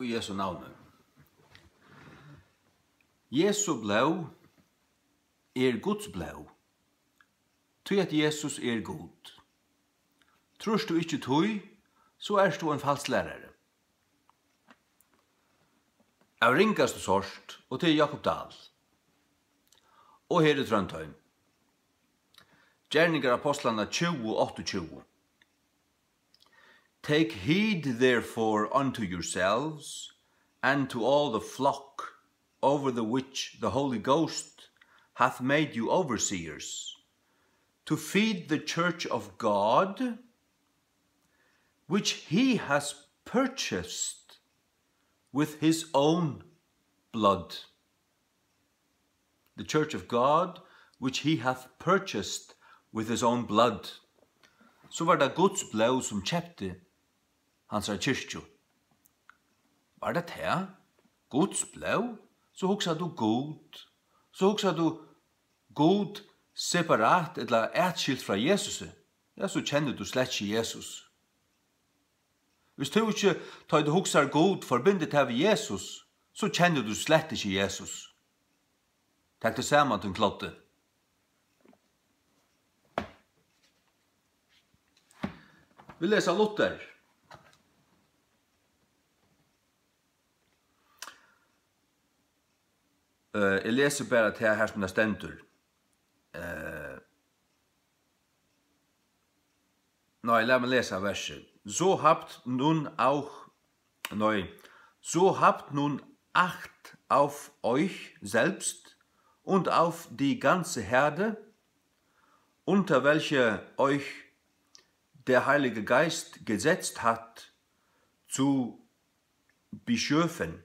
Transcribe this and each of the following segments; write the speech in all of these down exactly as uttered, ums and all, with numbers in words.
Í Jesu navni. Jesu blóð er Guds blóð, tí at Jesus er Gud. Trýrt tú ikki tí, so ert tú ein falslærari av ringastu sort, og tað er Jákup Dahl. Og her er Tróndheim. Gerningar Ápostlanna tjúgu, áttaogtjúgu. Take heed therefore unto yourselves and to all the flock over the which the Holy Ghost hath made you overseers, to feed the church of God, which he has purchased with his own blood. The church of God, which he hath purchased with his own blood. So var tað Guds blóð, sum keypti hansara kirkju. Var tað tað? Guds blóð? So hugsar tú Gud. So hugsar tú Gud separat ella atskilt frá Jesusi. Ja, so kennir tú slett ikki Jesus. Viss tú ikki, tá ið tú hugsar Gud, forbindur tað við Jesus, so kennir tú slett ikki Jesus. Tak teg saman, tín kloddi. Vit lesa Luther. Eh, eg lesi bara tað her, sum tað stendur. Eh, Nei, lat meg lesa versið. So habt nun auch, nei, so habt nun Acht auf euch selbst und auf die ganze Herde, unter welche euch der Heilige Geist gesetzt hat, zu Bischöfen,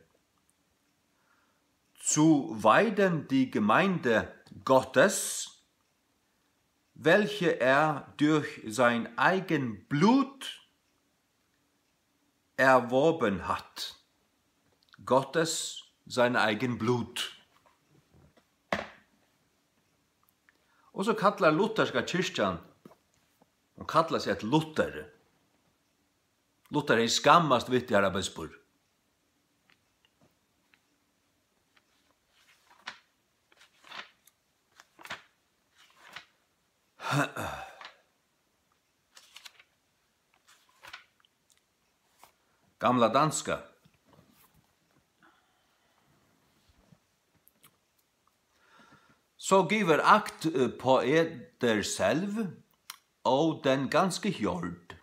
zu weiden die Gemeinde Gottes, welche er durch sein eigen Blut erworben hat. Gottes sein eigen Blut. Og so kallar lutherska kirkjan, hon kallar seg eftir Lutheri. Luther hevði skammast við teg, harra bispur. Gamla danska. Så giver akt på eder selv og den ganske hjord,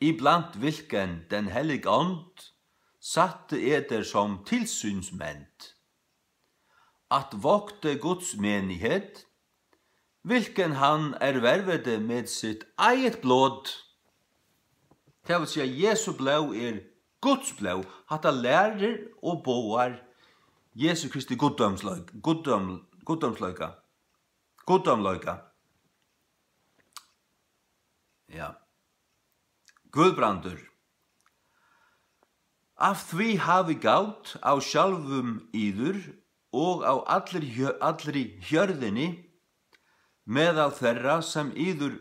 iblandt hvilken den hellige ånd satte eder som tilsynsmænd, at vogte Guds menighed, hvilken han erhvervede med sit eget blod. Tað vil siga, Jesu blóð er Guds blóð. Hatta lærir og boðar Jesu Kristi guddómsleik-, guddóm-, guddómsleika. Guddómleika. Ja. Guðbrandur. Af tí havi Gud af sjálvum yður og av allri hjø-, allri hjørðini, meðal þeirra, sem yður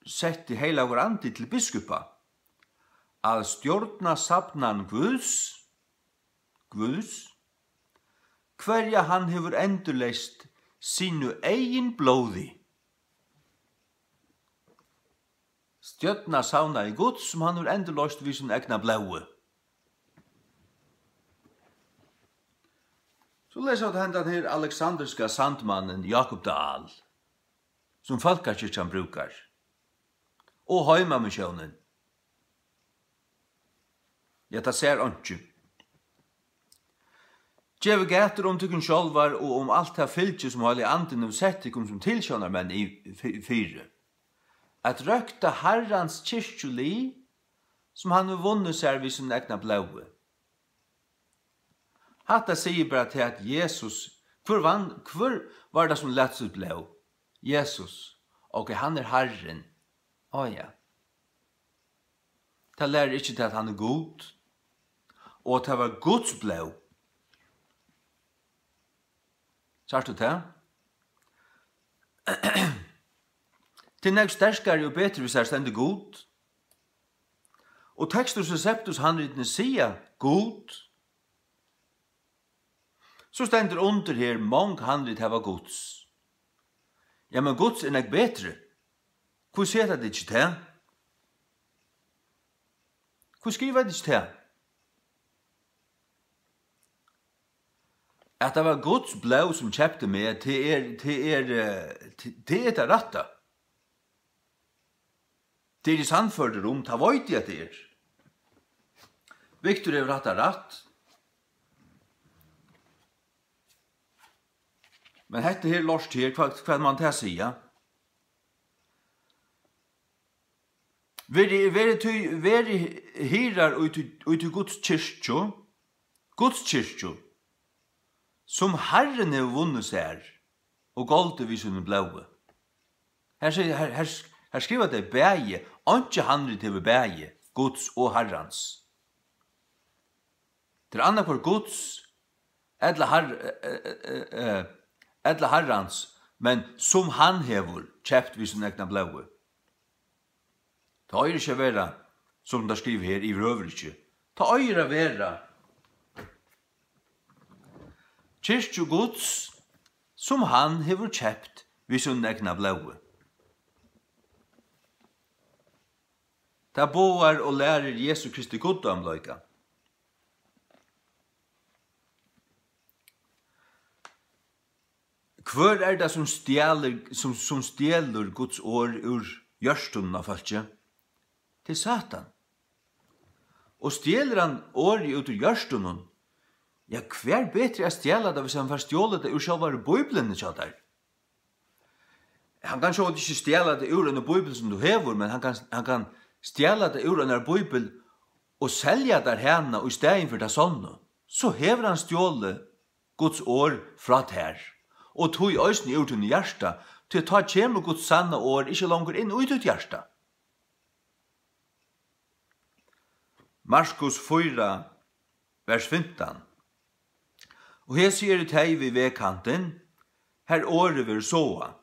setti heilagur andi til biskupa, at stjórna safnan Guðs, Guðs, hvørja hann hevur endurleyst sínu eigin blóði. Stjórna savnaði Guds, sum hann hevur endurloyst við sínum egna blóði. So lesa vit hendan her aleksandriska sandmannin Jákup Dahl, sum Fólkakirkjan brúkar, og Heimamissiónin. Ja, tað sær einki. Gevið gætur um tykkum sjálvar og um alt tað fylgi, sum Heilagi Andin hevur sett tykkum sum tilsjónarmenn í, fy-, fyri, at røkta Harrans kirkjulið, sum hann hevur vunnið sær við sínum egna blóði. Hatta sigur bara tað, at Jesus, hvør vann, hvør var tað, sum læt sítt blóð? Jesus. Ok, hann er Harrin. Á ja. Tað lærir ikki tað, at hann er Gud, og at tað var Guds blóð. Sært tú tað? Tað er nógv sterkari og betri, viss har stendur Gud. Og Textus Receptus handritini siga Gud, so stendur undir her, mong handrit hava Guds. Ja, men Guds er nógv betri. Hví seta tit ikki tað? Hví skriva tit ikki tað? At tað var Guds blóð, sum keypti meg, tað er, tað er, eh, tað, tað er tað rætta. Tað eri eg sannførdur um, tað veit eg, at tað er. Victor hevur hatta rætt. Men hetta her lort her, hvat, hvat man tað siga? Verið, verið tí, verið hirðar í tí, í tí Guds kirkju, Guds kirkju, sum Harrin hevur vunnið sær og goldið við sínum blóði. Her sigur, her, her, her skriva tey bæði, einki handrit hevur bæði Guds og Harrans. Tað er annaðhvørt Guds, ella Har-, eh, eh, eh, eh, ella Harrans, men sum hann hevur keypt við sínum egna blóði. Tað eigur ikki at vera, sum tað skriva her, yvirhøvur ikki. Tað eigur at vera kirkju Guds, sum hann hevur keypt við sínum egna blóði. Tað boðar og lærir Jesu Kristi guddómleika. Hvør er tað, sum stjælir, sum, sum stjelur Guds orð úr hjørtunum á fólki? Tað er Satan. Og stjelur hann orðið út úr hjørtunum, ja, hvør betri at stjala tað, hvis hann fær stjolið tað úr sjálvari Bíbliuni hjá tær? Hann kann sjálvandi ikki stjala tað úr einum bíbli, sum tú hevur, men hann kann, hann kann stjala tað úr einari bíbel og selja tær hana í staðin fyri tað sanna. So hevur hann stjolið Guds orð frá tær, og tí eisini úr tínum hjarta, tí tá kemur Guds sanna orð ikki longur inn í títt hjarta. Markus fýra, vers fimtan. Og hesi eru tey við vegkantin, har orðið verður sáað.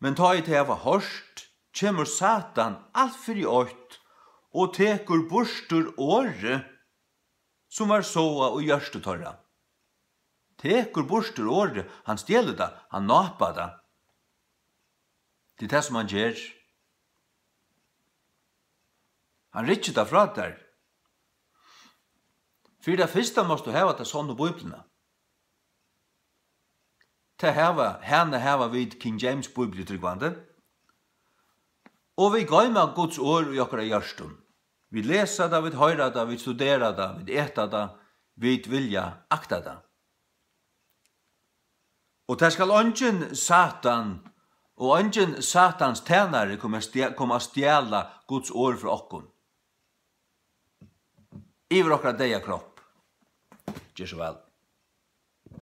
Men tá ið tey hava hoyrt, kemur Satan alt fyri eitt og tekur burtur orðið, sum var sáað í hjørtu teirra. Tekur burtur orðið, hann stjelur tað, hann nápar tað. Tað er tað, sum hann ger. Hann rykkir tað frá tær. Fyri tað fyrsta mást tú hava ta sonnu Bíbliuna. Tað hava, hana hava vit King James Bíbliutrúgvandi. Og vit goyma Guds orð í okkara hjørtum. Vit lesa tað, vit hoyra tað, vit studera tað, vit eta tað, vit vilja akta tað. Og tað skal eingin Satan og eingin Satans tænari koma at stja-, koma at stjala Guds orð frá okkum. Yvir okkara deyða kropp. Ger so væl.